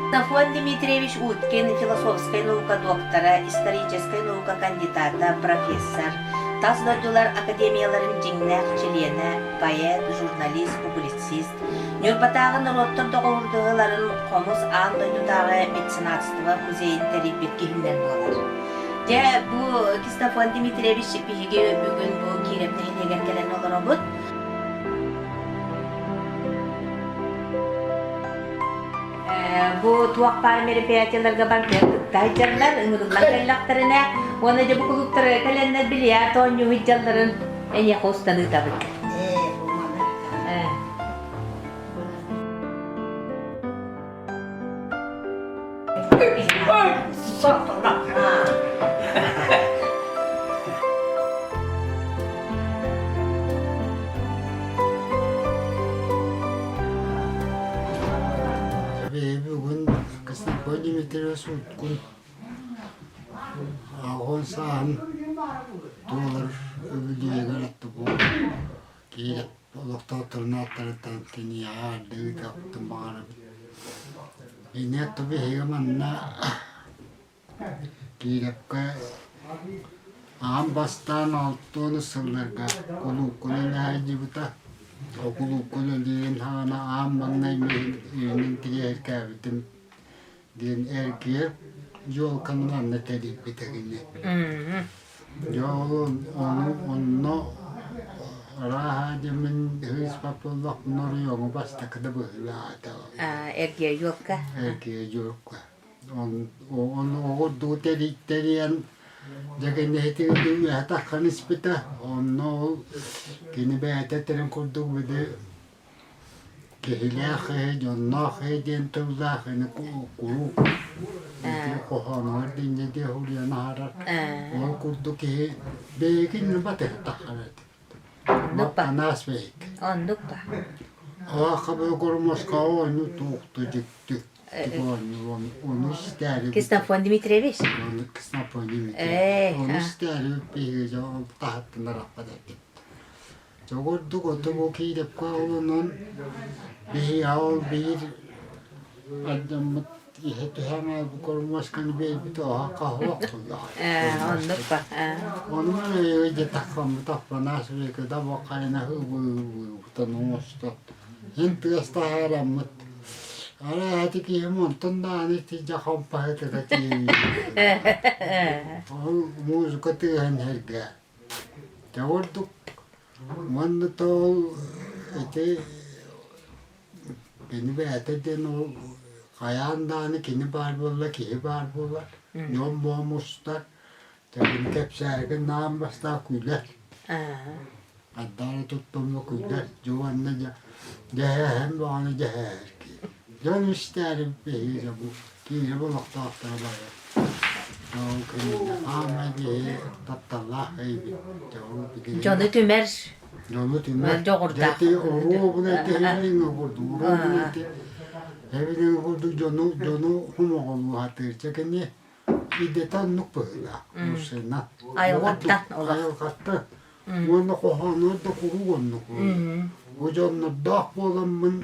Ксенофонт Дмитриевич Уткин философскай наука доктора, историческай наука кандидата, профессор, тас дойдулар академияларын дьиҥнээх чилиэнэ, поэт, журналист, публицист, Ньурбатааҕы норуоттар доҕордоһууларын Хомус аан дойдутааҕы меценатство музейын тэрийбит киһинэн буолар. Дьэ, бу Ксенофонт Дмитриевич биһиги бүгүн бу Киирэп нэһилиэгэр кэлэн олоробут. Бу туох баар мероприятиеларга барытыгар кытта сылдьаллар, ыҥырыллан кэллэхтэринэ уонна дьэ бу кулууптарга кэлэннэр бильярд оонньуу сылдьалларын эйиэхэ устан ыытабыт. Бүгүн Ксенофонт Дмитриевич Уткун аҕыс сааһын туолар үбүлүөйүгэр бу киирэ олохтоохторун ааттарыттан киниэхэ ардыы ыытыахпытын баҕарабыт. Инньэ биһиги манна Киирэпкэ аан бастаан 60 сылларга кулуупкунан сылдьыбыта. Ол кулуупкун өлүүрүн саҕана аан маҥнай мин иһинэн тириэркээбитим диэн эргийэр дьуолканы манна тэрийбитэ кини. Дьэ ол ону онно арааһа дьэ мин ыыспат буоллахпына оройуоҥҥа бастакы да быһыылаата. Эргийэ дьуолка. Эргийэ дьуолка. Ону оҕурдуу тэрийэн дьэкэнэһитигэр үөһэ таххан испитэ. Онно ол кини бэйэтэ этэрин курдук били киһилээх киһи, дьонноох киһи диэн тыллаах ини куруук ити хоһоонугар динньэ диэ суруйан аһарар. Ол курдук киһи бэйэкин батыһа таххар этэ. Оннук ба. Араас бэйик. Оннук ба. Аахабы Москва оонньуу туохту дьикти ону истээри Ксенофонт Дмитриевич. Ону Ксенофонт Дмитриевич. Ону истээри биһиги дьон таһыттан арахпат этим. Чогурдук оту киирэпкэ олонон биһи ол биир ардаммыт иһэ түһэн бу кормуосканы биэрбит оһо хаһуох Оннук ба. Ону өйө таххаммытахпанаас векада бақайна ыбыыбытан оҥосто эн тыас таһаараммыт арааһа киһим онтон даҕаны тиийдэ хампаһытыга тиийии ол музыка тыаһын сэргэ Дьэ ордук уонна то ол ити кини бэйэтэ диэн ол хайаан даҕаны кини баар буолла киһи баар буолар дьон буом устар кини кэпсээригин наан бастаан күлэр Ардаары туттумму күлэр дьэ уонна дьэ дьэһээһин баҕаны дьэһээһэр киһи дьон истээри биһиги дьэ бу Киирэ олохтоохторо бары ол кэннэ аамай биһи тапталлаах эйбит Дьону түмэр дьону түмэр дьоҕурдаах ити оруобуна ити эбилиҥи курдук оруобуна ити эбилиҥи курдук дьону дьону хомоҕолуу сатыыр чэ кини идэтэ оннук быһыылаах мужчина Айылҕаттан олох айылҕаттан Уонна хоһоонугар да куруук оннук Бу дьоннордоох буоламмын,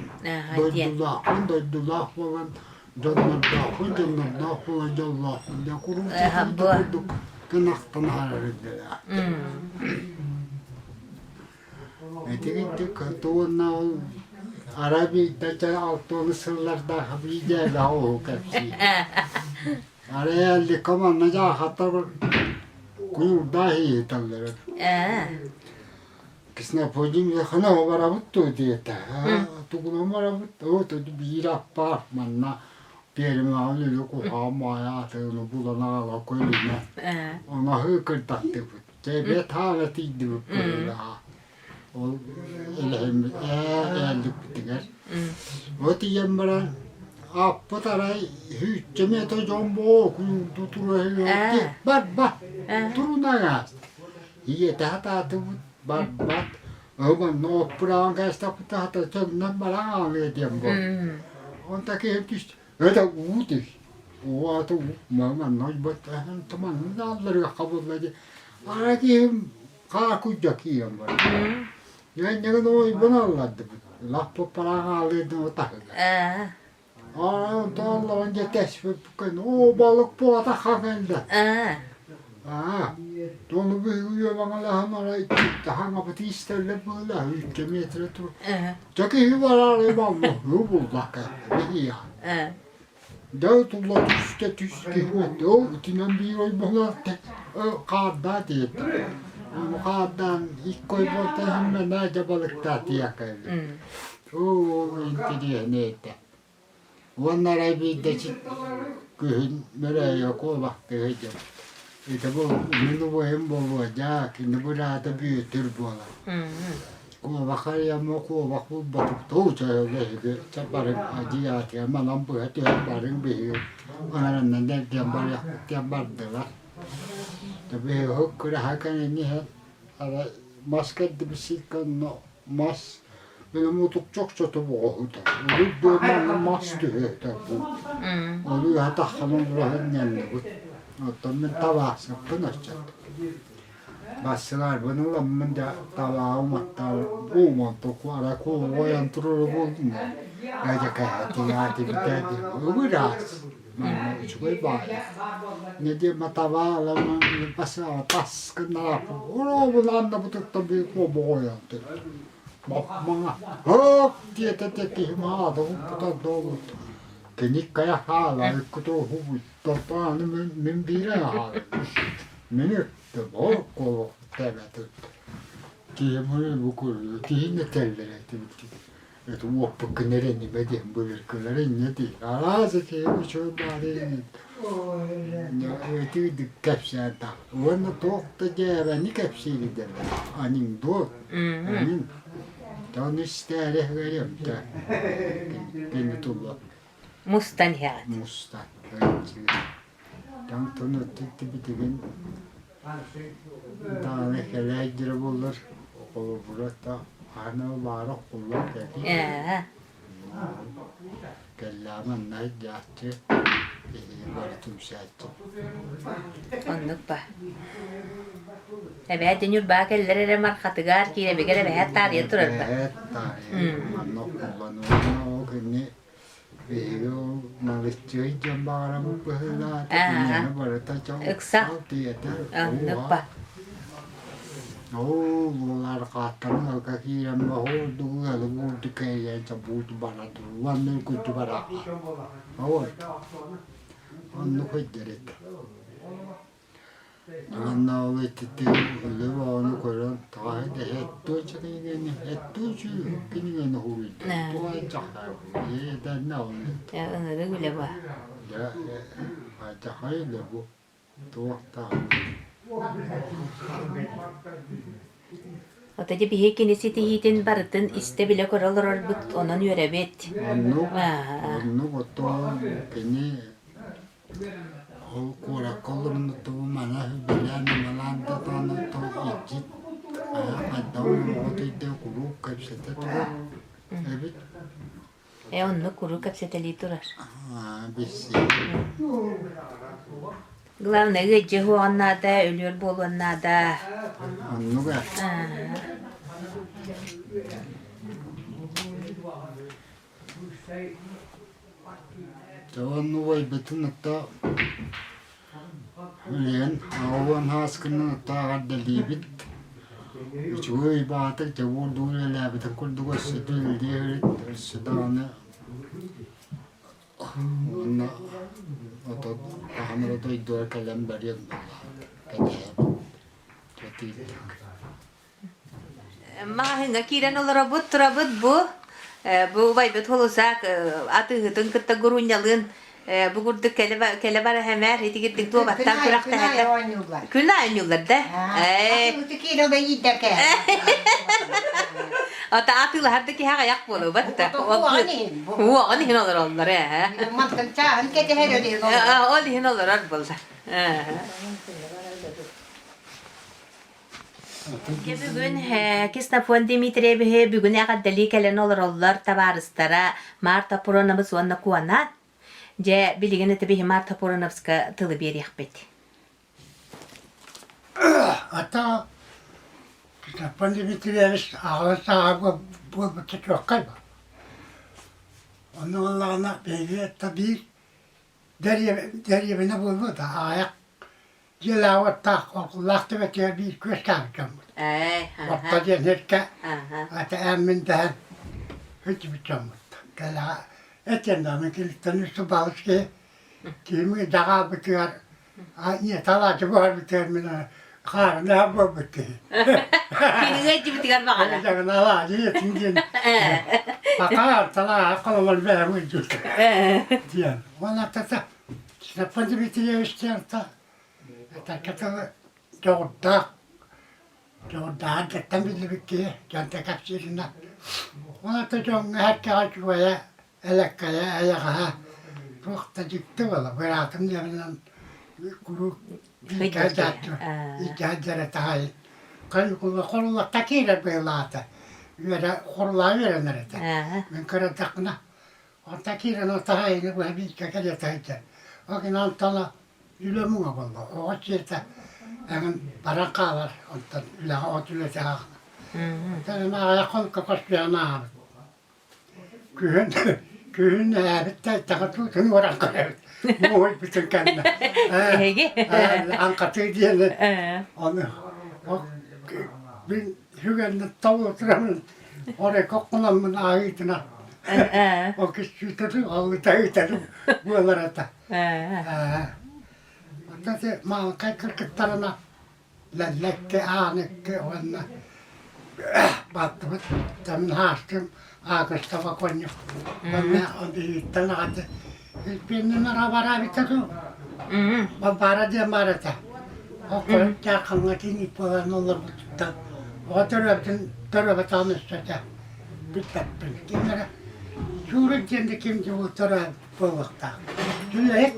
дойдулаахпын, дойдулаах буолан, дьоннордоохпун, дьоннордоох буолан дьоллоохпун диэн куруук курдук гынахтан аһарар идэлээх. Итигинтик уонна ол арай биирдэ алтыаны сыллардаах биидээлээх оһу кэпсиир. Арай элликкэ манна дьаахаттар куйуурдаах иһитэллэр. Ксенофонтин хана барабыт дуо диэтэ. Тугунан барабыт? Оо, биир аппаах манна пиэримэҕин үлү куһаҕан маайа атыыны булан аҕала көлүнэ. Онаһыы кырдаттыбыт. Тэбиэт хаала тиийдибит быһыылааҕа. Ол элэһиммит ээ ээлликпитигэр. От ийэм баран аппыт арай сүүччэ миэтэ дьон буо куйуурду туруһуйуо барбат турунаҥаас ийэтэ хатаатыбыт барбат ыланна оппураан кээстэхпит хата чоннон баран аалыа диэн буол онта киһим түстэ это уу түс уу аты уу манна ойбот туманна алларыга хабылла ди ара киһим Хаакуйда киирэн барда. Дьэ иннигин ойбон аллардыбыт. Лаппыппараах аалыырдын утаһыга. Онтон олорон дьэ тэспиппин, оо, балык буотахха кэллэ. Аа, тону биһиги үөмэҥэлэһэн арай хаҥапыт истэллэр быһыылаах үүччэ миэтэрэ тур. Дьэ киһи бараары баллы буллака биһиэхэ. Дьэ тулла түстэ түс киһи өттө ол итинэн биир ойбоһулар хаардаа диэтэ. Ону хаардаан икки ойбонтон иһиммэнээ дьэ балыктаа тиэхэ. Оо, интириэһинэй этэ. Уонна арай биирдэ күһүн Мөрөөйө куобахтыы сылдьабыт. Ити бу мин убайым Болуодьа, кини быраата Бүөтүр буолар. Куобах арыйаммын куобах булбатым. Туу чөһөлө эһиги чэ барыҥ адьыйаатыгар манан быһа түһэн барыҥ биһиги аҥараннан эрдиэн барыахпыт диэн бардылар. Биһиги кыраһа кэнэн иһэн арай мас кэрдибит сиргэ онно мас били мутукча охсото боҕоһута. Урут дуоманна мас түһүөтэ бу. Ону үһэ таххан олороһун ньанныбыт. Оттон мин табаахсыппын оччот. Бассыларбын ыламмын да табааҕым аттаар ууман току ара куоҕойон турара буолдум да. Эдьэ кэһэтигаатибитэ ыбыраас. Манна үчүгэй баайы. Нэдиэмэ табаалама басаа тас гыннарааппын. Оробулаан да бутуктан бии куобоҕойон турар. Мапмаҥа «Һоок!» диэтэ да киһим аада укпута долут. Кини хайа хаалар иккитэ мин мин биирэ хаалар. Мин ыттым, ол куобах тэбэ турда. Киһим бу курдук киһини этэллэр этибит Это уоппуккун эрэнимэ диэн былыргылар инньэ диир. Араас киһи үчүгэй баар иһин ытыырдык кэпсээн тах. Уонна туох да дьээбэни кэпсиирдэр анекдот анин тон истээри ыарыамта кини тула Мустан иһэҕит. Мустан. Тон өттүттүбүтүгүн даҕаны кэлээйдэрэ буоллар холобура хаһан баара оххуллар кэлии кэллэҕэ манна сылдьааччы биһиги бары түмсээччи Оннук ба. Эбээ Ньурбаа кэллэр эрэ мархатыгар киирэбигэр эбэһээт таарыйа турар ба. Эбээт таарыйа манна оххуллан уонна ол кини Биһиги ол налыччыай дьон баҕарабыт быһыылаата, киниэхэ барыта Ыкса. тиэтэр, Оннук ба. Оо, буолар хааттарын ыалга киирэн оһуордугу ыалы буурду кэйэн буурду бара уонна күрдү бара. Ой, оннук өйдөр этэ. Уонна ол итити өлө оҕону көрөн таҕаһы да эттуоча кинигэни эттуочу кинигэни хуруйда туайдьахай иэдэннэ оны Ынырык үлэ ба. Да айдахай үлэ бу туохтаах Ото дьэ биһи кини ситиһиитин барытын истэ-билэ көрө олорорбут онон үөрэбит. Оннук оннук оттон кини Ол куоракка олорунуттубу мана билээн-амалаан да таанаттан илдьит хайдах оҥоҕот өйдөөх куруук кэпсэтэ турар эбит. Ээ оннук куруук кэпсэтэлии турар. Аа, билсии. Главное ыалдьа уһуоҕун наада, өлүөр буолуон наада. Оннук ээ. Дьэ убайбытын ытта үлэһэн 80 ааскыннан ытта эҕэрдэлиибит. Үчүгэй баатыр дьэ уурдуу үлэлээбитин курдук өссө да үлэлиэ эбит, өссө даҕаны уонна ото хаһан эрэ дойдуга кэлэн барыан буоллаҕа кэтэһэбит. Кэтиирдик. Маҕаһыыҥҥа киирэн олоробут, турабыт бу. Бу убайбыт Холусаак атыыһытын кытта Гурунньалыын бу курдук кэлэ кэлэ бара хэмээр итигирдик дуобаттаан күрэхтэһэллэр. Күн аайы оонньууллар да? Атыыһыты киирэ да иирдэркэ. Ата атыылаһар да киһи аҕыйах буолуо да. Уоҕун иһин. Уоҕун иһин олороллор ээ. Мантан чааһын кэтэһэр ол иһин олорор. Ол иһин олорор буолла. Дьэ бүгүн Ксенофонт Дмитриевиһи бүгүн эҕэрдэлии кэлэн олороллор табаарыстара Марта Пуроновыс уонна Куона. Дьэ, билигин ити биһи Марта Пуроновска тылы биэриэхпит. Ата Ксенофонт Дмитриевич аҕалан сааһа буолбута чуолкай ба. Онно буоллаҕына биһиги это биир дэриэбинэ буолуо да аҕыйах дьиэлээх уоттаах оргуллаах төбөтүгэр биир күөскээбит дьоммут. Орто диэн сиргэ ата ээммин дэһэн сылдьыбыт дьоммут. Кэлэҕэ этиэн да мин киниттэн үс балыс киһи кими даҕаабытыгар талаачы буһарбытыгар мин хаарына буолбут киһи. Кинигэ дьибитигэр баҕара. Алаадьы этин диэн. Акаар талаа хололор бэйэм ыйдык. Диэн. Уонна тата Степан Дмитриевич диэн та этэргэ дьоҕурдаах дьоҕурдааҕын кэттэн биллибит киһи дьонто кэпсииринэн. Уонна дьоҥҥо эркэҕэ үчүгэйэ элэккэйэ, эйэҕэһэ туох да дьикти буола. Быраатым диэбинэн куруук бииргэ сылдьааччы, илдьэ сылдьар этэ аҕай. Хоруллахха киирэр быһыылаата. Үөрэ, хорулаа үөрэнэр этэ. Мин кырадахпына, онто киирэн отаһайыны быһа бииргэ кэлиэтэ сылдьар. Ол гынан онтон үлэ муҥа буолла. Оҕо дьиэтэ эҥин баран хаалар, онтон үлэҕэ от үлэтэ аҕына. Онтон аҕыйах хонукка көспүөҕүн ааҕабыт. Күһүн күһүн ээбит да таҕа туутун уоран көрөбүт. Муһуйбутун кэннэ. Эһиги? Аҥхатыы диэни ону мин сүгэннэ толуутурамын оройко кунаммын ааһыытына ол кистүүтэтин алыта ыытатын буолар этэ. Оттон маалыкай кыргыттарына Лэллэкки, Ааныкки уонна бааттыбыт Тамин Хаастым, Аакыста Боконньук уонна биһиттэн аҕата Илпиэннин арабара эбитэ дуу Балбаара диэн баар этэ. Ол хойут хаҥҥа тиийбит буолан олорбутуттан оҕо төрөөбүтүн төрөөбөтөҕүн өссө этэ билбэппин. Ким эрэ Чуурун диэн да ким дьыбыл төрөөбүт буолуохтаах. Үлэһит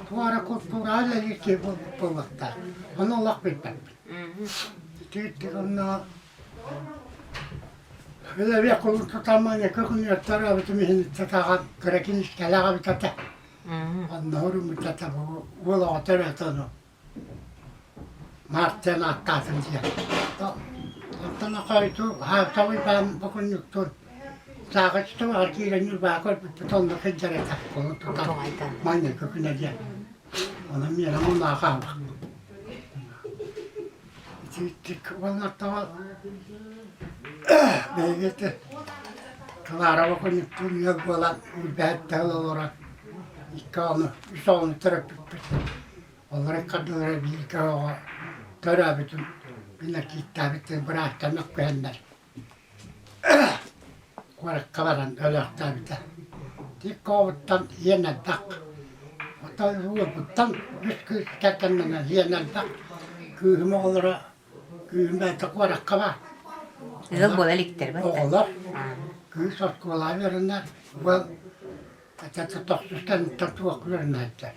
туора култуураҕа үлэлиир киһи буолуохтаах. Ону олох билбэппин. Ити онно үлэбиэ кулун тутаммын екі күн төрөөбүтүм иһин татаҕа кыра кинискэлээх эбит этэ. Онно уруйбут этэ бу уол оҕо төрөөтө ону. Мартен ааттаатын диэн. Оттон хойуту хаалта Уйбаан бокунньуктуун Сааҕыччы киирэн Ньурбаҕа көрбүппүт онно сылдьар этэ. Ону тутан маҥнайгы күнэ диэн. Онон миэнэ муннаа хаалла. Итииттик уонна тоҕо биһиги ити Клара бокунньуктуун ыал буолан үрбэһит тыал олорон икки оҕону, үс оҕону төрөппүппүт. Олор ыккардылара бииргэ оҕо төрөөбүтүн бинаркииттаабыт быраастар мөккүһэннэр куоракка баран өлөөхтөөбүтэ. Тик оҕобуттан иэн элбэх. Оттон уолбуттан үс кыыс кэргэннэнэн иэн элбэх. Кыыһым оҕолоро кыыһым бэйэтэ куоракка баар. Ыал буола иликтэр Оҕолор кыыс оскуолаҕа үөрэнэр, уол Тохсус кэнниттэн туох үөрэнээччи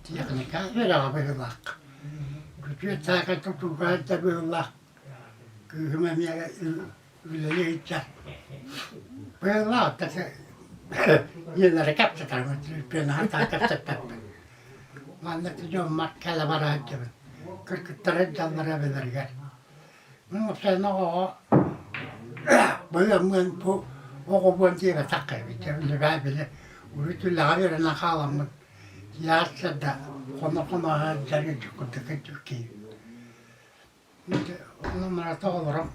тиэхиньикэ үөрэҕэ быһыылаах. Күтүөт саакай тутууга сылдьар быһыылаах. Кыыһым эмиэ үлэлии сылдьар. Быһыылаах да ийэлэрэ кэпсэтэр, пионертан кэпсэппэппин. Манна дьоммор кэлэ бара сылдьабын. Кыргыттара дьаллара эбэлэригэр. Мин уопсайынан оҕоҕо быйаммын бу оҕобуон диэбэтэх эбит үлэбээ били урут үлэҕэ үөрэнэн хааламмын ясса да хоно-хоно сылдьар курдук киһи Онон оҕолорум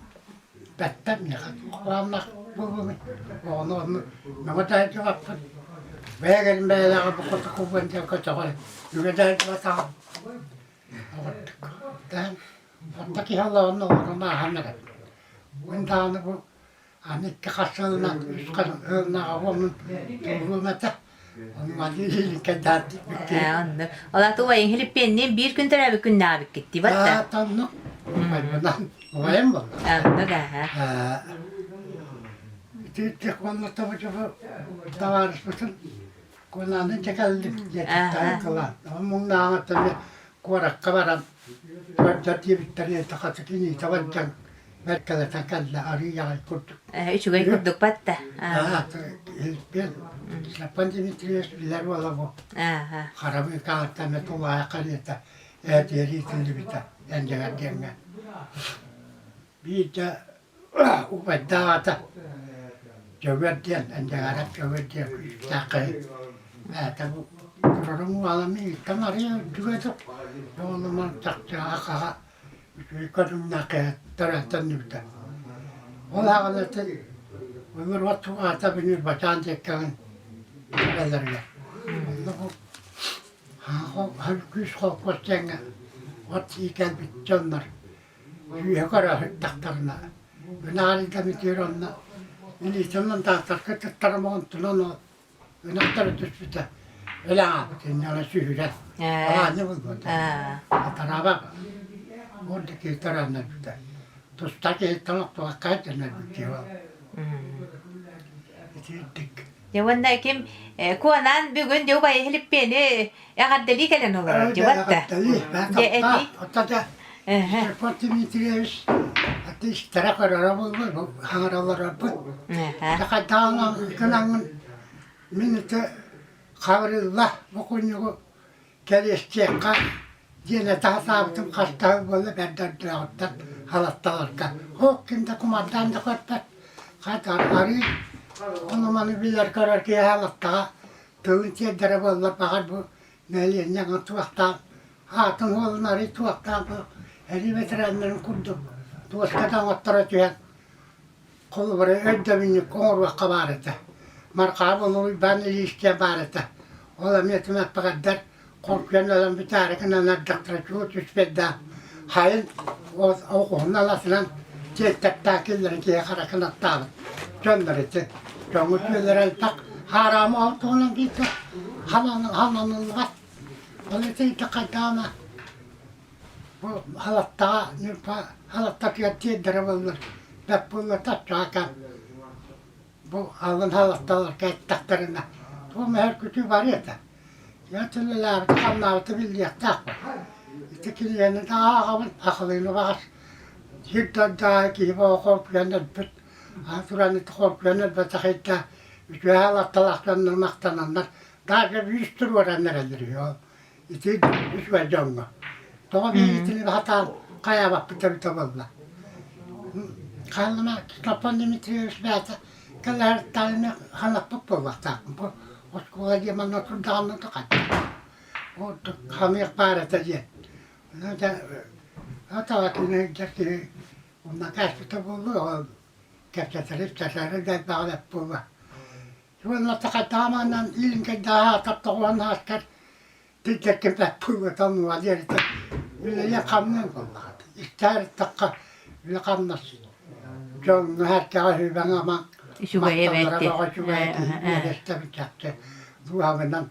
бэттэр миэхэ туох буолуой оҕону онну мөҥө таһырдьыбаппын бэйэ бэйэлээҕи бу хоту диэн көтөҕөр үгэ таһырдьыбатаҕым оҕордук Орто киһи олоҕун олорон ааһан эрэр. Мин даҕаны бу аны икки хас сылынан, үс сылынан уонун туолуом этэ. Ону маныы иликкэйдээн тиийбиккин. Оннук. Ол аата убайыҥ Филиппиэнниин биир күн төрөөбүт күннээҕибиккит дии батта? Оннук. Убайбынан убайым буолла. Оннук аха. Ити уонна тобучубу табаарыспытын Кунааны дьэ кэллим диэтиттэн кылаан. Муҥнааҕыттан куоракка баран көрдөр диэбиттэрин хатыкиниитэ бардан бэркэлэтэн кэллэ арыый аҕай курдук. Үчүгэй курдук батта. Илпиэн Степан Дмитриевич билэр уола бу. Харабыы каартан тулаайах карета ээтиэри итиллибитэ эндэгэр диэҥҥэ. Биирдэ убайдаах ата. Дьөгүөр диэн, Эндьэҥээрэп Дьөгүөр диэн күүстээх киһи. Бэйэтэ бу турарым уола миигиттэн арыйа үрдүгэ да, уолуман чахчы аҕа үчүгэй көрүҥнээх киһи төрөттөннүбүтэ. Ол аҕана ити өмүр от аата бүнүр бачаан диэккэҕин эбэлэригэр. Онно бу күүс холкуос диэҥҥэ от сии кэлбит дьоннор Үөһэ көрө сыттахтарына, Геннадий Дмитриевич онно илиитинэн таастарга тыттарым онтунан ол ынахтары түспүтэ өлө аҕабыт инньэ сүһүрэн аҕаанньа булбута атараба ордук киһи төрөөн өлбүтэ туста киһиттэн охтубакка сылдьан өлбүт киһи ол итирдик Дьэ уонна ким Куонаан бүгүн дьэ убайа Филиппиэни эҕэрдэлии кэлэн олорор дьыбат да. Дьэ этий. Степан Дмитриевич аты истэрэ көрөрө буолла хаҥараларарбыт. Хайдаҕынан гынаҥҥын мин ити Хабырылла бокуонньугу кэриэстиэххэ диэн этэ сатаабытым хастаһы буолла бэрдэрдээҕиттэн халатталарга. Ох ким да кумардаан да көрбөт. Хата арыы ону-маны билэр көрөр киһи халаттаҕа тылын тиэрдэрэ буоллар баҕар бу нэһилиэнньэҕэ туохтаах аатын уолун арый туохтаах бу эрии ветераннарын курдук туоска да оҥотторо түһэн холобура өйдөбүнньүк оҥоруохха баар этэ. Мархаабы Уйбаан Ильичкэ баар этэ. Ол эмиэ түмэппэҕэрдэр хоргуйан ылан бүтээри гынан ардахтара чуо түспэт да хайын оҕуһун аласынан тиэйтэртээх киллэрэн киһи харакын аттаабыт дьоннор ити дьоҥҥо түөлэрэ элбэх хаараама ол туһунан бииргэ хананыллыбат ол ити хайдаҕына бу халаттаҕа Ньурба халаттатыгар тиэрдэрэ буоллар бэрт буолла таччаакан бу алын халатталарга эттэхтэринэ туох мэһэр күтүү барыа этэ Дьэ үлэлээбитэ-хамнаабыта биллиэхтээх бу. Ити кинигэни да ааҕабын, Ахылыыны баҕас сир дойду киһи бөҕө хоргуйан өлбүт. Аны туран ити хоргуйан өлбөтөх ыйда үтүө аалатталаах дьоннор махтананнар даже бүүс туруоран эрэллэр үһү ол. Ити үчүгэй дьоҥҥо. Тоҕо биһигитини сатаан хайаабаппыт эбитэ буолла. Хааллыма Степан Дмитриевич бэйэтэ кэлэһэртээҕини ханаппыт буолуохтаахпын. Бу оскуола диэн манна турдаҕына да хайдах. Ордук ханыах баар этэ диэн. Онон дьэ атаҕа кини сылдьар киһи онно кээспитэ буолуо, ол кэпсэтэри ипсэтэри да элбэҕи эп буолуо. Уонна сахатааманан илин-кэйдээҕи таптаҕуһан ааскар тилдэркин пуйгатан диэри үлэлиэн-хамныан буоллаҕа. Истээр-тахха үлэ-хамнас дьоҥҥо эркэҕэ сүбэҥ-амаҥ Үчүгэйэ махталлара бэрт. бөҕө үчүгэй киһи үөрэстэбин чахчы дууһабынан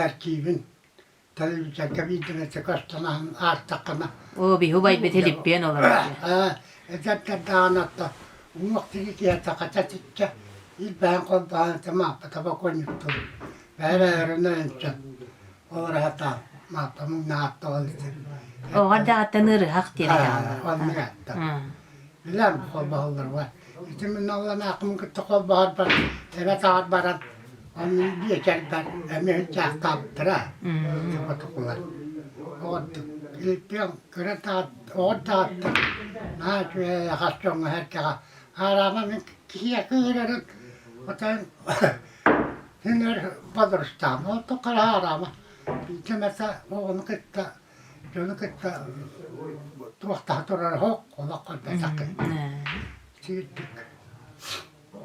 эркиибин телевизорга биирдэ көстөн аастаххына Оо, биһи убайбыт Илиппиэн олорор. эдэрдэр даҕаны отто уҥуох тиги киһиэхэ хача-чиччэ илбэһэн холбоһон мааппата бокуонньуктуур бэйэ-бэйэлэрин өйөнсөн олоро сатаан мааппа муҥнаахта ол ити Оҕо эрдэҕиттэн ыарыһах диэн этэҕин. оннук этэ билэн холбоһоллор ити мин алланаахпын кытта холбоһорбор эбэ таҕар баран оннун биэчэрбэр эмиэ сылдьаахтаабыттара тупатукулар оҕордук илпиэн кыра оҕор даҕаттан наһаа үчүгэй хас дьоҥҥо сэргэҕэ аараама мин киһиэхэ ыырарын отон син өр бодорустаам ол тухары аараама биирдэ эмэтэ оҕону кытта дьону кытта туохтаһа турар оһох олох көрбөтөх сиирдик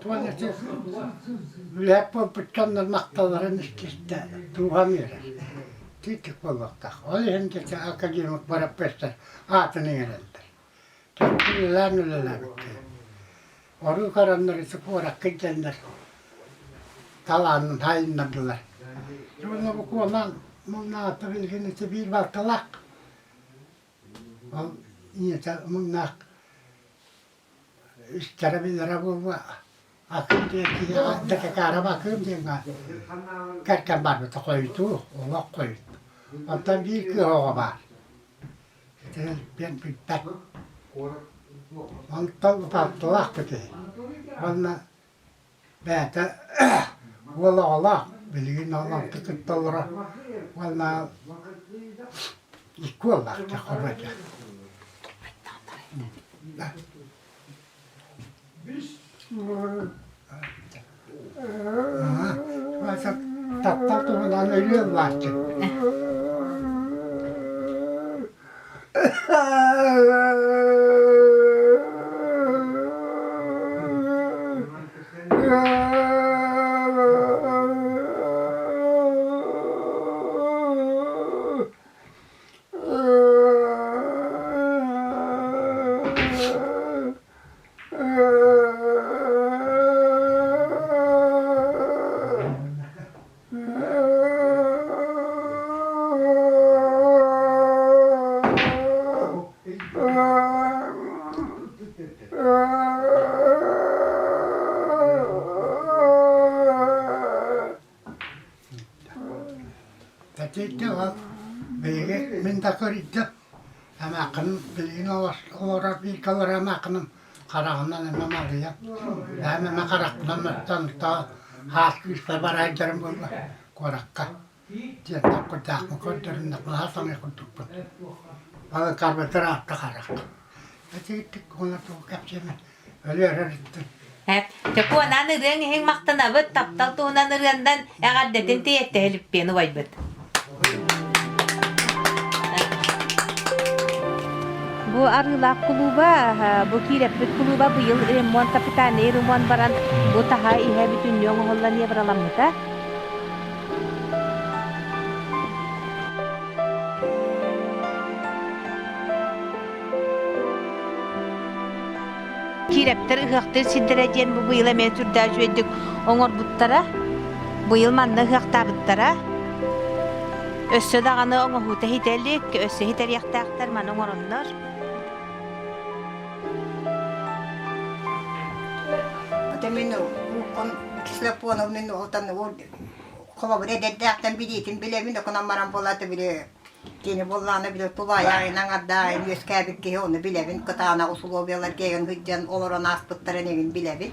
Туон ити үлэһит буолбут дьоннор махталларын истистэ дууһам үөрэр. Тиитик буолуохтаах. Ол иһин дьэ академик бырапыассар аатын иҥэрэллэр. Чахчы үлэлээн үлэлээбит киһи. Оруу көрөннөр ити куоракка илдьэннэр талаанын сайыннардылар. Уонна бу Куолаан муҥнаата билигин ити биир балталаах. Ол ийэтэ муҥнаах Истэрэ билэрэ буолуо, Акыым диэн киһи Дэкэкээрэп Акыым диэҥҥэ кэргэн барбыта хойутуу, олох хойут. Онтон биир кыыс оҕо баар. Ити диэн билбэт. Онтон балтылаах киһи. Уонна бэйэтэ уол оҕолоох, билигин ол онту кытта олорор уонна икки уоллаах дьэ хоруо дьэ. Таптал туһунан өлүөн бааччы. Биһиги мин да көрүйдүм Эмээххиним билигин олорор бииргэ олорор эмээххиним хараҕынан эмэ малыйан, бэйэм эмэ харахпынан мөхтөн хаас күүспэр бараайдарым буолла куоракка диэн таккырдаахпын көрдөрүннэхпинэ наһаа саныах курдукпун. Балыкарбытыр аатта харах. Этигиттик уонна тугу кэпсиэмэ өлүөрэр иттин. Чокуонаан ырыаҥ иһин махтанабыт, таптал туһунан ырыандан эҕэрдэтин тиийэттэһэ Лүппиэн убайбыт. Бу Арыылаах кулууба, бу киирэппит кулууба быйыл ремонт, капитальный ремонт баран, бу таһа иһэ бүтүннүү оҥоһуллан евроламмыта. Киирэптэр ыһыахтыыр сирдэрэ диэн бу быйыл эмиэ сүрдээх үчүгэйдик оҥорбуттара. Быйыл манна ыһыахтаабыттара. Өссө даҕаны оҥоһуута иһитэ илик, өссө иһитэриэхтээхтэр маны оҥороннор. Это мин уккун Кислопонов мин отан холобур эдэрдээхтэн билиитин билэбин окунан баран буолаата били Кини буоллаҕына били тулаайаҕын аҥардаайын үөскээбит киһи ону билэбин, кытаанах усулуобуйаларга эҥин сылдьан олорон ааспыттарын эҥин билэбин.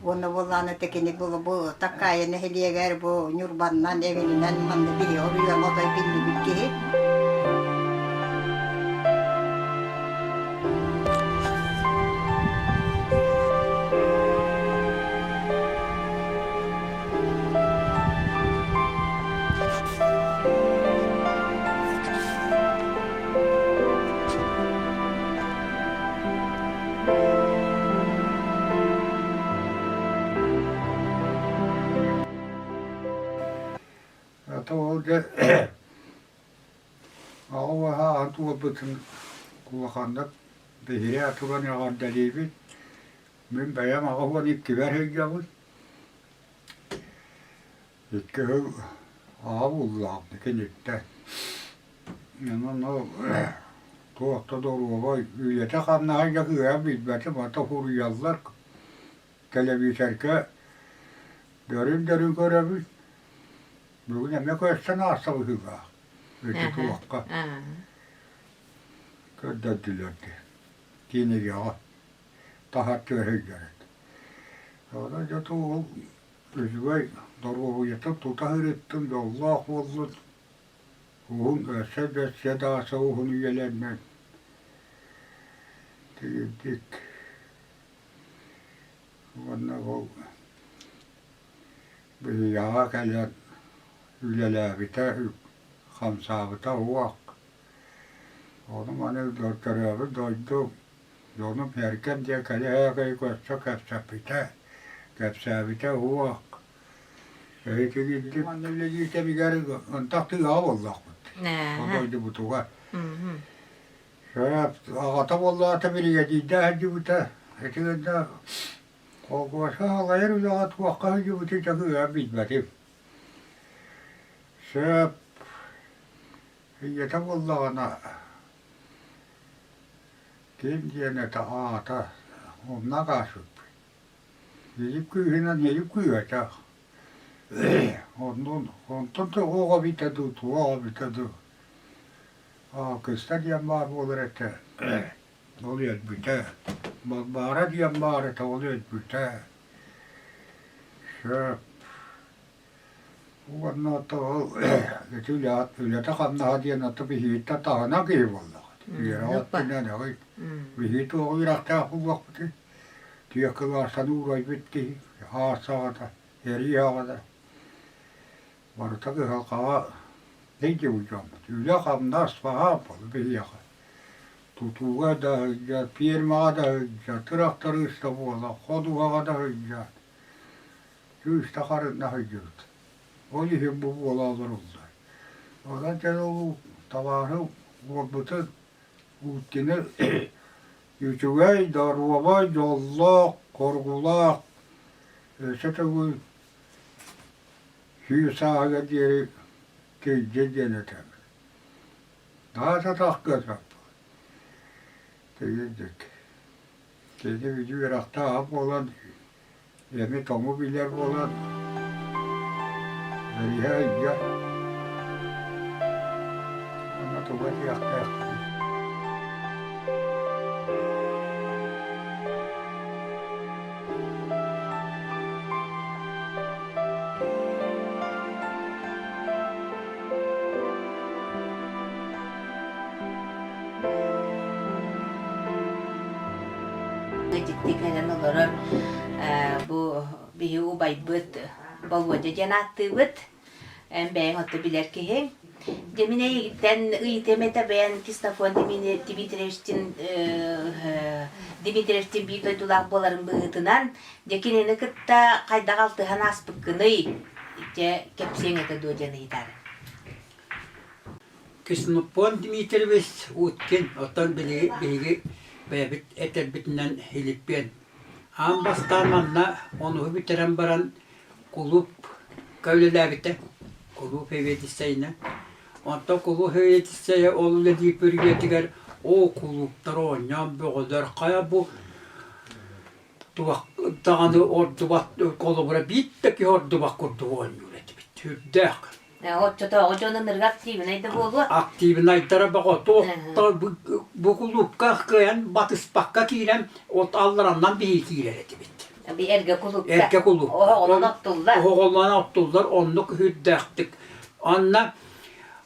Уонна буоллаҕына ити кини бу бу Таккаайа нэһилиэгэр бу Ньурбаннан эҥининэн манна биһи оруйуон отой биллибит киһи. Ол дьэ аҕа уоһа аан туолбутун улаханнык биһиги туран эҕэрдэлиибит. Мин бэйэм 82-бэр сылдьабын. Икки сыл аҕа буллаҕым киниттэн. Онон ол туох да доруобай үлэтэ-хамнаһа дьэ кыайан билбэтим, ата суруйаллар тэлэбиисэргэ дөрүн-дөрүн көрөбүн. Бүгүн эмиэ көстөн ааста быһыылаах ити туохха көрдөрдүлэр дии кинигэҕэ таһар сылдьар этэ. Онон дьэ ол үчүгэй доруобуйатын тута сырыттын, дьоллоох буоллун, уһун өссө да өссө да аса уһун үйэлэринэн тигирдик уонна ол биһиэхэ кэлэн үлэлээбитэ, хамсаабыта уох. Ону маны төрөөбүт дойду Дьонум эргэм диэн кэлэ-кэлэ көрсө кэпсэппитэ, кэпсээбитэ уох. Эһитигирдик манна үлэлиир кэмигэр ынтах тыаҕа буоллахпыт. Ол дойдубутугар. Сөп, аҕата буоллаҕа биригэдьиирдээх сылдьыбыта. Ити гына холкуоска салайар үлэҕэ туохха сылдьыбытын чакыыра билбэтим. Сөп, ийэтэ буоллаҕына Ким диэн этэ аата умна хаалбыппын. Илип күүһүнэн илип күүһэтэх. Оннун онтон туох эбитэ дуу, туох эбитэ дуу. Аа кыста диэн баар буолар этэ. Ол өлбүтэ. Балбаара диэн баар этэ, ол өлбүтэ. Сөп. Уонна ол ити үлэтэ-хамнаһа диэн ото биһигиттэн таһынан киһи буоллаҕа. Үөрэҕэ өттүнэн аҕай биһиги туох үөрэхтээх буолуохпутуй? Түө кылаастан уурайбыт киһи аас саҕата, эрии аҕата барыта кыһалҕаҕа сылдьыбыт дьоммут. Үлэ-хамнас баһаам буолла биһиэхэ. Тутууга да сылдьар, пиэрмэҕэ да сылдьар, тырахтарыыс да буолар, ходуһаҕа да сылдьар. Күүстэ харынна сылдьыбыт. Ол иһин бу буола олоруллар. Онон дьэ ол табаарыһы уолбутун Уткины үчүгэй, доруобай, дьоллоох, хоргулаах, өссө төгүл сүүс сааһыгар диэри килдьэ диэн этэбин. Наһаа сатахха сөп. Тиийдик. Кини бүтү үөрэхтээх буолан, эми-тому билэр буолан, бэриһэ ыйга уонна тугу этиэхтээхпиний? Дьикти кэлэн олорор бу биһи убайбыт Болуодьа диэн ааттыыбыт. Эн бэйэҥ отто билэр киһиҥ. Дьэ мин эйигиттэн ыйытыам этэ бэйэн Кистофон Дмитриевичтин Дмитриевтин биир дойдулаах буоларын быһыытынан, дьэ кинини кытта хайдах алтыһан ааспыккыный? Дьэ кэпсиэҥ этэ дуо диэн ыйытаары. Ксенофонт Дмитриевич Уткин, оттон биһиги бэйэбит этэрбитинэн Илиппиэн. Аан бастаан манна онуһу бүтэрэн баран кулуупка үлэлээбитэ, кулууп сэбиэдиссэйинэн. Онтон кулууп сэбиэдиссэйэ ол үлэлиир пөрүгэтигэр оо кулууптар оонньоон бөҕөлөр, хайа бу туох даҕаны ордубат холобура биир да киһи ордубат курдук оонньуур этибит. Сүрдээх. Оччотооҕу дьон ынырыга активнай да буолуо. Активнайдара бөҕө туохта бу кулуупка кыайан батыспакка киирэн от аллараннан биһи киирэр этибит. Эргэ кулуупка. Эргэ кулуупка. Оһоҕунан оттуллар. Оһоҕунан оттуллар оннук үрдээхтик. Анна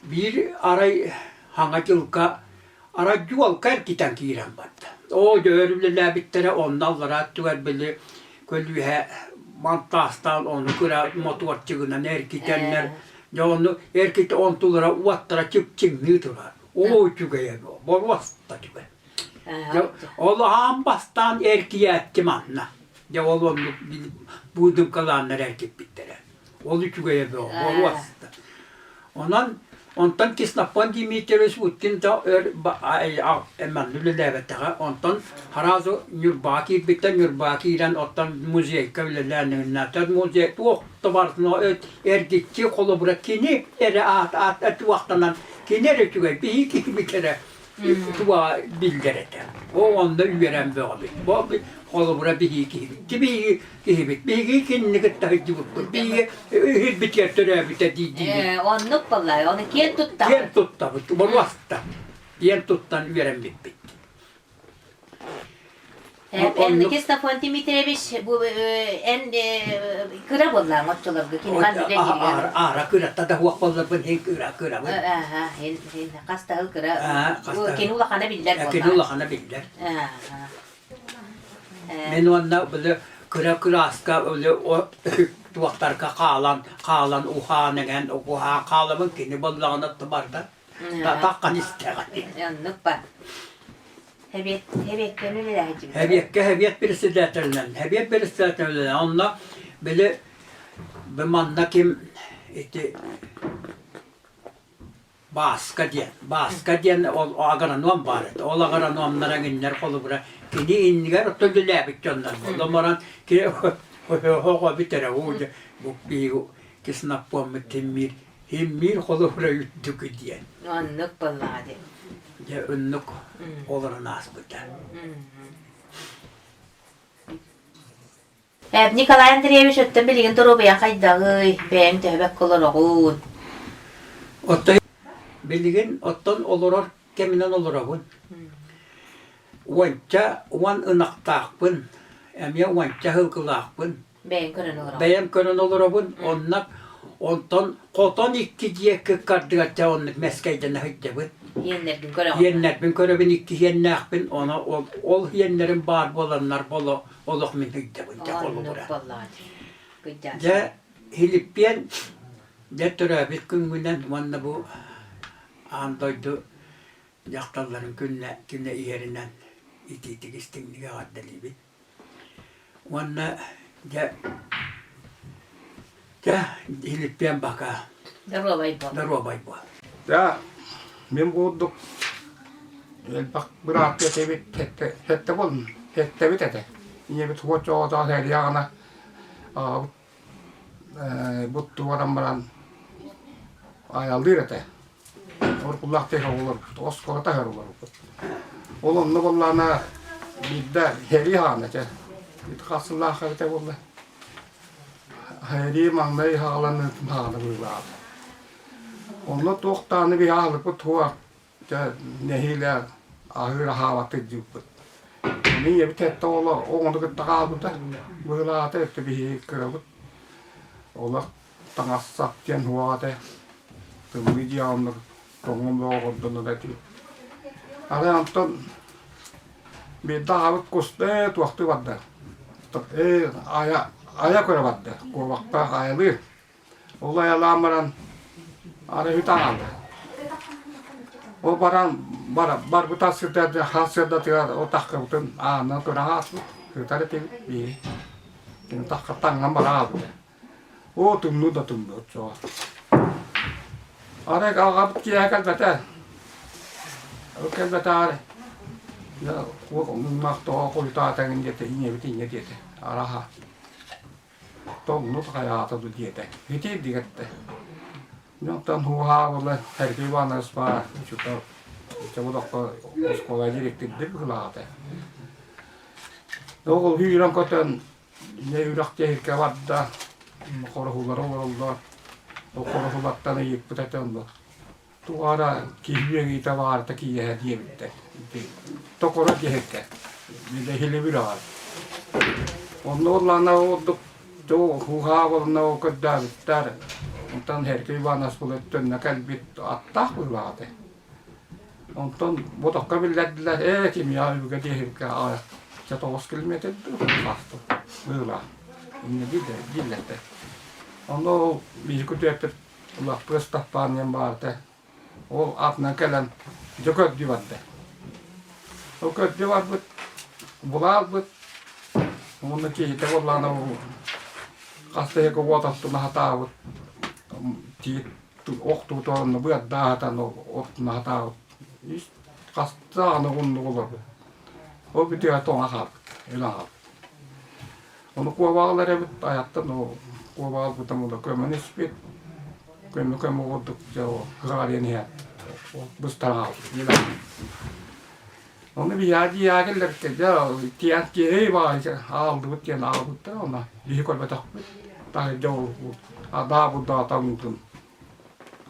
биир арай хаҥа дьылга Арадьуолка эргитэн киирэн барда. Оо, дьэ өр үлэлээбиттэрэ, онно аллараа өттүгэр били көлүөһэ мантаастаан ону кыра мотуорчугунан эргитэннэр, дьэ ону эргитэ онтулара уоттара чыпчыҥныы турар. Оо, үчүгэйэ боруоста үчүгэй. Дьэ ол аан бастаан эргийээччи манна. Дьэ ол оннук быыдымкалааннар эргиппиттэрэ. Ол үчүгэйэ бөҕө, боруоста. Онон онтон Кисноппон Дмитриевич Уткин да өр манна үлэлээбэтэҕэ. Онтон сразу Ньурбаҕа киирбиттэр, Ньурбаҕа киирэн оттон музейга үлэлээн музей туох да барытын эргиччи холобура кини эрэ аат аат туохтанан кини эрэ үчүгэй биһиги киһибит эрэ туга биллэр этэ. О онно үөрэн бөҕөбүт. Бу холобура биһиги киһибит. Биһиги киһибит. Биһиги кинини кытта сылдьыбыппыт. Биһиги үһүрбүтүгэр төрөөбүтэ дии-диибит. Оннук буоллай. Ону киэн туттабыт. Киэн туттабыт. Боруоста. Киэн туттан үөрэммиппит. Эн Кистофон Дмитриевич бу эн кыра буоллаҕыҥ оччолорго кини ханна үлэлииригэр Аара кыратта да суох буолларбын иһин кыра кырабын. Һин хас да сыл кыра. Кини улахана биллэр буоллаҕа. Кини улахана биллэр. Мин уонна били кыра кырааска били туохтарга хаалан хаалан уһаан эҥэн уһаан хаалабын кини буоллаҕына барда таххан истэҕин. Оннук ба. Хэбиэт хэбиэккэ үлэлээһиччибит. Хэбиэккэ хэбиэт председателинэн хэбиэт председателинэн онно били манна ким ити Бааска диэн. Бааска диэн ол агроном баар этэ. Ол агрономнара кинилэр холобура кини иннигэр оттон үлэлээбит дьоннор буолла. Баран кини оҕо бүтэрэ уу дьэ бу биһиги киснаппоммут тиммиир химмиир холобура үрдүк диэн. Оннук буоллаҕа дии. Дьэ оннук олорон ааспыта. Николай Андреевич, оттон билигин доруобуйаҥ хайдаҕый? Бэйэҥ төһө бэккэ олороҕун? Оттон билигин оттон олорор кэминэн олоробун. Уонча уон ынахтаахпын, эмиэ уонча сылгылаахпын. Бэйэҥ көрөн олороҕун? Бэйэм көрөн олоробун. Онно онтон хотон икки дьиэ кыккардыгар дьэ оннук мэскэйдэнэ сылдьабын. Иэннэргин көрөҕүн? Иэннэрбин көрөбүн, икки иэннээхпин, ону ол, ол иэннэрим баар буоланнар боло олох мин ыйдабын дьэ Оннук холобура. буоллаҕа дии. Кыйдьаасыҥ. Дьэ, Филиппиэн дьэ төрөөбүт күҥҥүнэн уонна бу аан дойду дьахталларын күннэ күнэ иһэринэн итиитик истиҥник эҕэрдэлиибит. Уонна дьэ дьэ Филиппиэн бака Доруобай буол. доруобай буол. Дьэ, мин курдук элбэх быраапка этибит, сэттэ буоллум, сэттэбит этэ. Ийэбит уот-чоҕотоох эрийэҕинэ аҕабыт буттугуран баран айаллыыр этэ. Оркуллаах тиһэ олорбут, оскуола таһар олорбут. Ол онно буоллаҕына биирдэ сэрии хаана этэ. Хас сыллаах эбитэ буолла. Сэрии маҥнай хааланыытын хаана быылаабыт. Онно туох даҕаны биһи аһылыкпыт туох Дьэ, нэһиилэ аһыыр аһаабаттык дьыыппыт. Мин ийэбит эттэ оҕолор оҕону кытта хаалбыта. Быһылаата өттө биһиги кырабыт. Олох таҥас-сап диэн суох этэ. Тымныы дьиэ оннук тоҥон бөҕө хордонор этибит. Арай онтон биирдэ аҕабыт куста ээ туохтуу барда. Ээ айа айа көрө барда. Куобахха айалыыр. Ол айалаан баран арай үт аҕалла. Ол баран барбыта сырда хас сырдатыгар ол таххыбытын аанынан көрө ааспыт. Сытар этибит биһи. Кини тахха таҥнан бара хаалбыта. Оо тымныы да тымныы оччоҕо. Арай аҕабыт киэһэ кэлбэтэ. Ол кэлбэтэ муннах тоҕо хойутаатаҥын диэтэ, ийэбит инньэ диэтэ. Араха Тоҥнут хайаата дуу диэтэ. Итиирдик эттэ. Онтон һууһаабыла Сергей Иванович баар учуутал Чобудоххо оскуола директордык быһылаата. Ол үүрэн көтөн не үрэх тиһиккэ барда, хороһулар олороллор. Ол хороһулартан ыйыппыт этэ онно. Туора киһи үөрүүтэ баарта киэһэ диэбиттэр. Токоро диэһиккэ. Билэһилибир аҕай. Онно урлаана ордук хуһаа болна көрдөөбүттэр. Онтон Эркий Иванович бұл өттөннө кэлбит аттаах быһылаҕа Онтон ботокко биллэрдилэр, ээ кимиэхэ өбүгэ диэһиккэ аҕай 9 километр хаасту быһылаах. Инньэ дииллэр Онно ол биһиги күтүөппүт Лаппыас Таппаан диэн баар этэ. Ол атынан кэлэн дьэ көрдүү барда. Ол көрдүү барбыт, булаалбыт, уонна киһитэ буоллаҕына хас да иһикэ уот оттуна сатаабыт, тиит охтубут онно быардаатан оттуна сатаабыт. Хас даҕаны оннук олорбут. Ол бүтүө тоҥо хаалбыт, өлөн хаалбыт. Ону куобаҕалар эбит айаттан ол куобаҕалбытым ула көмөн испит. Көмө көмө курдук дьэ ол кыраҕарыйан иһэн быстан хаалбыт. Ону биһиэхэ дьиэҕэ кэллэрбит дьэ тиээн киэһэй баҕайы аалдыбыт диэн аҕалбыттар онно биһи көрбөтөхпүт. Таһырдьа ол адаа бурдаа тоҥмутун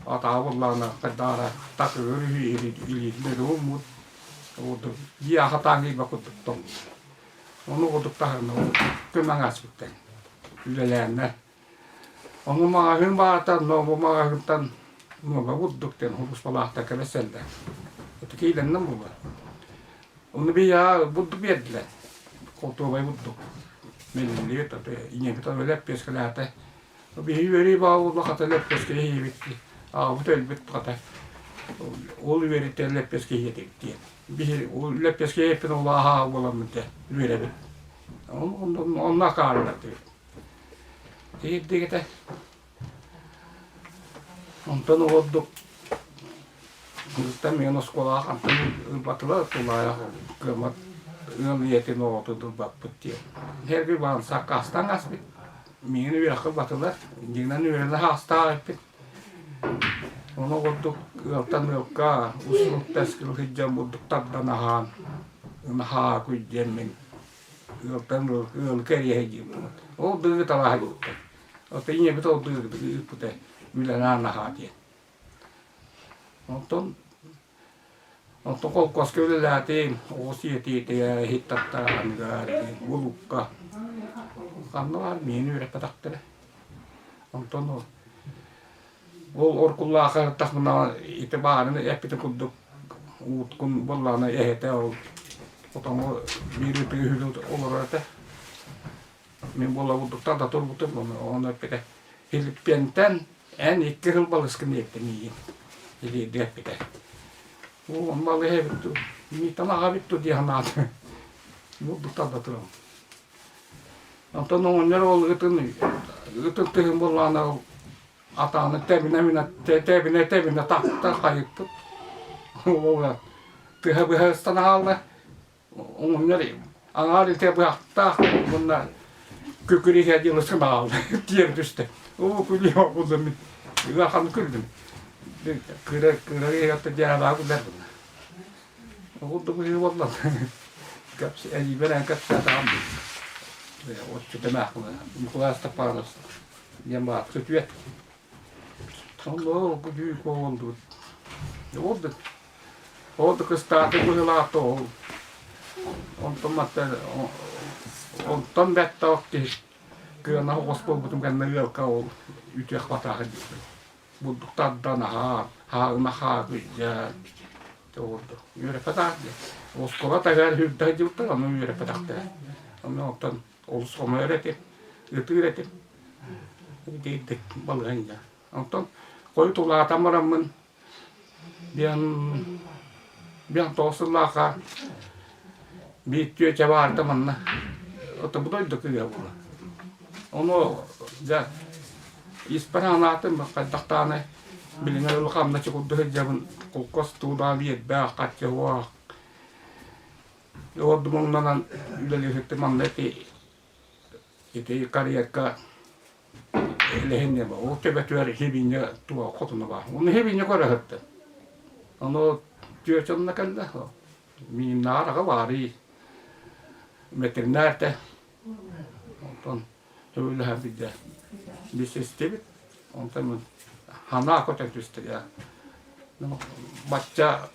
атаҕа буоллаҕына хайдаҕара такыгыр үһү илиитин өрө ууммут дьиэҕэ хатаан киирбэт курдук тоҥмут. Ону курдук таһырна көмөҥ ааспыттар үлэлээннэр. Ону маҕаһыын баата, но бу маҕаһыынтан нуоба курдук диэн хомуспалаахтар кэлэсэллэр. Ити киилэннэн буолар. Ону биһиэхэ бурдук биэрдилэр. Холтуобай бурдук. Мэлиллибит, ийэбит өлө лэппиэскэлээтэ. Биһиги үөрүү баа буолла хата лэппиэскэ иһиибит дии. Аҕабыт өлбүт хата. Ол үөрүүттэн лэппиэскэ иһиэтибит диэн. Биһи лэппиэскэ иһиппин ол ааһаа буоламмын дэ үөрэбин. Онно акаарылар диэбит. Тиийдик этэ. Онтон олордук Кыргыттан миигин оскуолаҕа хантан ылбатылар, тулаайах кыаммат ыал ийэтин оҕотун ылбаппыт диэн. Һэрби баан саккаастаан ааспыт. Миигин үөрэххэ ылбатылар. Дьиҥинэн үөрэнэ саастаах эппит. Ону курдук ыалтан ыалга услуг тэскил сылдьан бурдук тардан аһаан, наһаа күйдиэммин ыалтан ыал ыалы кэриэһэ диибин. Ол дыгы талааһа диэбиттэр. Оттон ийэбит ол дыгы ыыппыта үлэлээн аһаа диэн. Онтон онтон холкуоска үлэлээтим, оҕус ийэтиитигэр иһит таттааныгар, булукка. Ханна баар миигин үөрэппэтэхтэрэ. Онтон ол оркуллаахы тахмына ити баарын эппитин курдук Ууткун буоллаҕына эһэтэ ол хотоҥҥо биир ытыы үһү олорор этэ. Мин буола бурдуктан да турбутум, ону эппитэ. Филиппиэнтэн эн икки сыл балыскын диэбитэ миигин. Илииргэ эппитэ. Оо, балыһа эбит дуу, миитэн аҕа эбит дуу дии санаатым. Бурдуктан да турабын. Онтон оҕонньор ол ытын, ытын тыһын буоллаҕына ол атааны тэбинэ тэбинэ тэбинэ тахта хайыппыт. Ол тыһа быһа ыстан хаалла. Оҕонньор аҥаар илтэ быһахтаах уонна күкүр иһэ диэн ысынаал тиэр түстэ. Оо, күлүү буоллум мин. Ыахан күллүм. Кыра кыра иһэтэ дьаабаа күлэр буолла. Ол да быһыы буолла. Кэпс эйибэр кэпсээтэҕим. Оччутамаах Николай Степанов диэн баар күтүөт. Онно күтүү буолдубут. Ол да Ол да кыстааты быһыылаах ол онтон матта онтон бэттэх киһи кыана оҕус буолбутум кэннэ ыалка ол үтүөх батаах диэбит. Бурдук тардан аһаан, хаагына хаагыйдьан ордук үөрэппэтэх диэн. Оскуола таһыгар үрдэ сылдьыбыттар, ону үөрэппэтэхтэрэ. Ону оттон олус хомойор этим, ытыыр этим. Итирдик балыһанньа. Онтон хойут улаатан бараммын Диэн диэн тоҕус сыллаахха биир түөтэ баарда манна отобу дойду кыыһа буолар. Ону дьэ испэр анаатым хайдах даҕаны билиҥҥи улаханна чукурду сылдьабын холкуос туудаан биэрбээх харчы суох ордумуҥнанан үлэлиэхиттим манна ити ити карьерка Лэһин ол төбөтүгэр хибиньэ туох хотуна баар. Ону хибиньэ көрө сыттым. Ону түөрт онно кэллэ. Мииннаар аҕа баарый. Ветеринар этэ. Онтон сөбүлэһэн билдэ. Билсистибит. Онтон ханаа көтөн түстэ дьэ. Бачча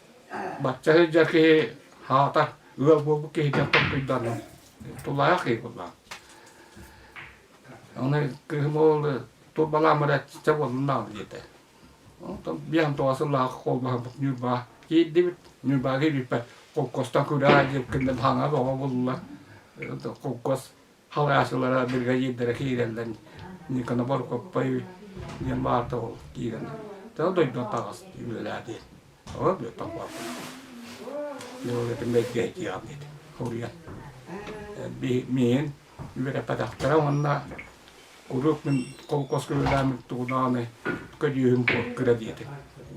бачча сылдьар киһи хаата ыал буолбут киһи диэн толкуйданным. Тулаайах киһи буоллаҕым. Ону кыыһым ол турбалаан барааччы буоллун даҕаны диэтэ. Онтон биэһэн тоҕо сыллаах холбоһорбут Ньурбаҕа киирдибит. Ньурбаҕа киирбиппэр холкуостан күрээ диэбиккинэн хаҥа бөҕө буллулар. Холкуос халаачылара, бригадирдара киирэллэр. Никона Борукоппай диэн баарта ол киирэн. Тоҕо дойдуга таҕыс үлэлээ диэн. Ол бүттэх буолбут. Дьэ бэйдиэ диэтэ. Хоруйан. Миин үөрэппэтэхтэрэ уонна куруук мин холкуоска үлэлээммит тугу даҕаны көдьүүһүм кыра диэтим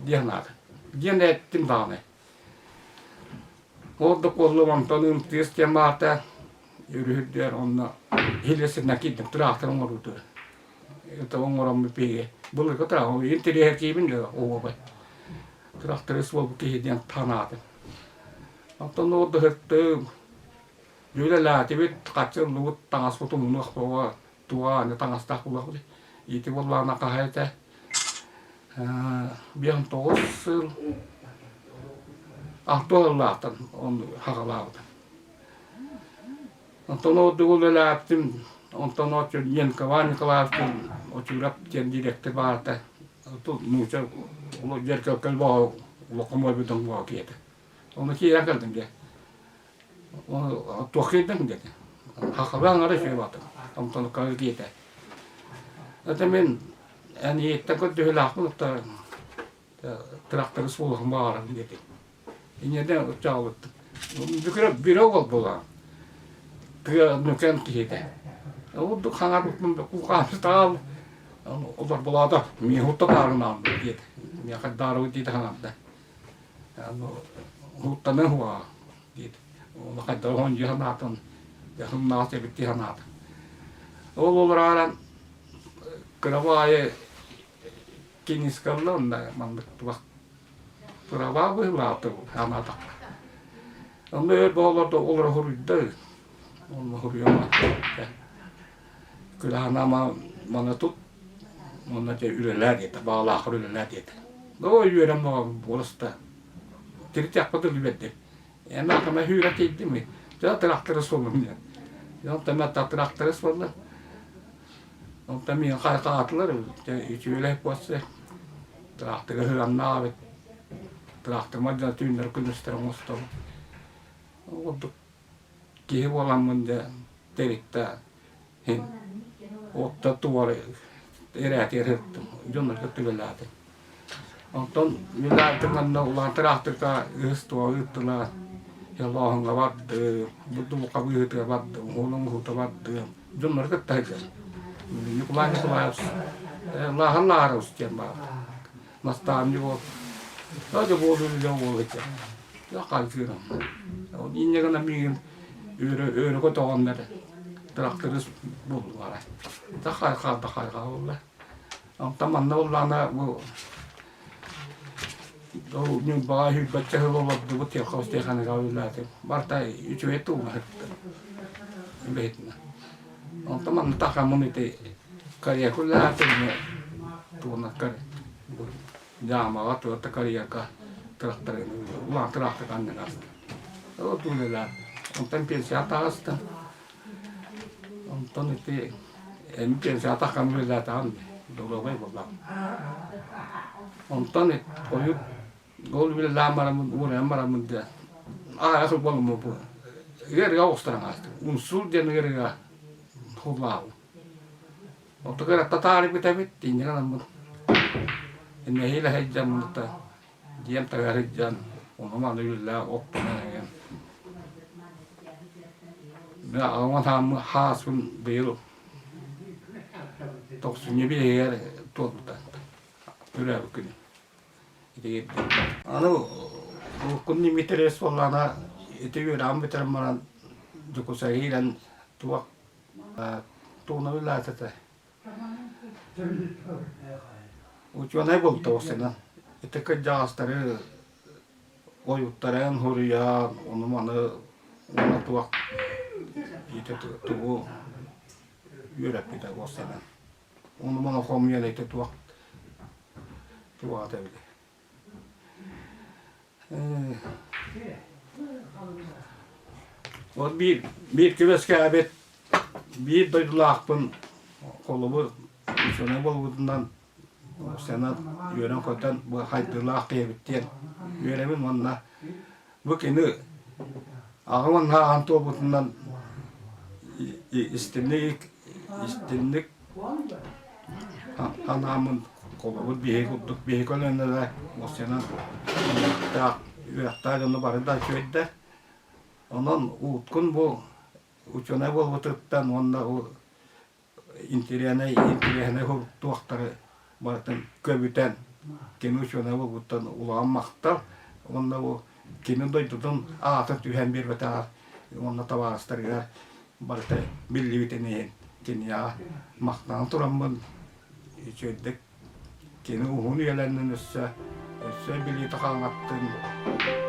диэн аата диэн эттим даҕаны ол да буоллум онтон ымтыыс диэн баарта үрүһүрдүөр онно иһилэсиннэ киирдим тыраахтар оҥоруутугар это оҥороммут биһиги былыргы тыраах интэриэһиргиибин да оһуобай тырахтарыыс буолбут киһи диэн танаатым онтон ол да ыһыктым Үлэлээтибит, харчы ыллыбыт, таҥаспыт умнуох буолуо, туга аны таҥастаах буолуохпут. Ити буоллаҕына хаһа этэ 59 сыл алта сыллаахтан хаҕалаабытым. Онтон ордук үлэлээбитим, онтон Ненкова Николаевтын Очуров диэн директор баарта, нуучча дьэркэлкэл боо локомойбутун боо киэтэ. Ону киирэн кэлдим дьэ. Туох киирдиҥ диэтэ. Хахалыы аҥара үчүгэй баатым. Онтон диэтэ. Это мин эн ийэттэн көрдөһүүлээхпин утта тырахтары суолуһун баҕарабын диэтим. Инньэ уччаҕалыттым. Бүкүрэ бирэ уол буолаҕын. Тыа нүкэн киһитэ. Урдук хаҥарбыппын куукаамсытаал олор булаата миэхэ утта таарынаан диэтэ. Миэхэ даарыбыт диэтэ хаҥарда. Уһуктаныа уһуоҕа диэт уонна хайдах уһун дьиэ санаатын дьаһымнаах эбит дии санаата. Ол олорааран кыра баайы кинискалла онно маннык туох права быһыылаата санаатахха. Онно өр боолордо олоро хоруйда онно хоруйа Кылаана маны тут уонна дьэ үлэлээ диэтэ, баҕалааххар үлэлээ диэтэ. Ой үөрэн баҕабын буоласта. Тиритиэхпэ дылы үөрдүм. Эн атама хүүрэ тиийдим Дьэ тырахтарыс буоллум диэн. Онтон мен тырахтарыс буолла. Онтон миин хайҕаатылар, дьэ үчүгэй буолса. Тыраахтыга ыһыганнаах эбит. Тыраахтырмар дьоно түүннэри күнүстэри оҥостобун. Ол курдук киһи буоламмын дьэ тэрилтэ иһин отто туора ирээтигэр сырыттым. Дьоннорго түбэлээтим. Онтон үлэлээтим манна улахан тыраахтырга ыыс туох ыыттылар. Елооһуҥҥа бардым, дулҕа быыһытыгар бардым, уһун оҥоһуута бардым. Дьоннору кытта сылдьар. Николай Николаевич Лааһар Лаарович диэн баар. Наставник ол. Дьэ буол үлэ уол этэ. Хайгыырым. Инньэ гынан миигин өрө өрө көтөҕөннөр тырахтырыс буоллулар. Да хайҕаа да хайҕаа буолла. Онтон манна буоллаҕына бу ол Ньурбаҕа сүүрбэччэ сыл олордубут сельхозтехникаҕа үлэлээтим. Барыта үчүгэй туллаһыттым үлэһитинэн. Онтон манна тахаммын ити карьерка үлэлээтим тугунан дьаамаҕа туорта карьерка тырахтарыны улахан тыраахтык аннын астым. Ол үлэлээн. Онтон пенсияҕа таҕыстым. Онтон ити эми пенсияҕа таххан үлэлээтэҕим доруобай буоллаҕым. Онтон хойут ол үлэлээн бараммын, уурайан бараммын дьэ аҕыйах сыл буоллум бу ыарыыга оҕустаран аастым. Унсур диэн ыарыыга хуллаабым. Оттон ыратта таарыйбыт эбит, инньэ гынаммын нэһиилэ сылдьаммын дьиэм таһыгар сылдьан ону-маны үлэлээх оттонон эҥин Мин аҕам хааммын хааспын быйыл тохсунньу биэһигэр туолбута төрөөбүт күнүм итигирдик Аны уруккум Дмитриевич буоллаҕына ити үөрэҕин бүтэрэн баран Дьокуускайга киирэн туох тугунан үлэлээтэ этэ Учуонай буолта уопсайынан. Ити кырдьаҕастары ойуттаран, суруйан, ону-маны уонна туох ити тугу үөрэппитэ уопсайынан. Ону-маны хомуйан ити туох туох аата эбитий Вот биир биир күбэскээбит биир дойдулаахпын холобур учуонай буолбутунан сцена үөрэн-көтөн бу хайдыылаах киһибит диэн үөрэбин уонна бу кини аҕам анһааһын туолбутунан истинник истинник Анааммын холобур биһиги курдук биһиги көлүөнэлэр уопсайынан үөрэхтээх үөрэхтээх дьону бары да үчүгэйдэр. Онон Уткун бу учуонай буолбутуттан уонна бу интэриэһинэй интэриэһинэй туохтары барытын көбүтэн кини учуонай буолбуттан улахан махтал уонна бу кини дойдутун аатын түһэн биэрбэтэҕэр уонна табаарыстарыгар барыта биллибитин иһин киниэхэ махтанан тураммын үчүгэйдик кини уһун үйэлэннин өссө өссө билиитэ хаҥаттын.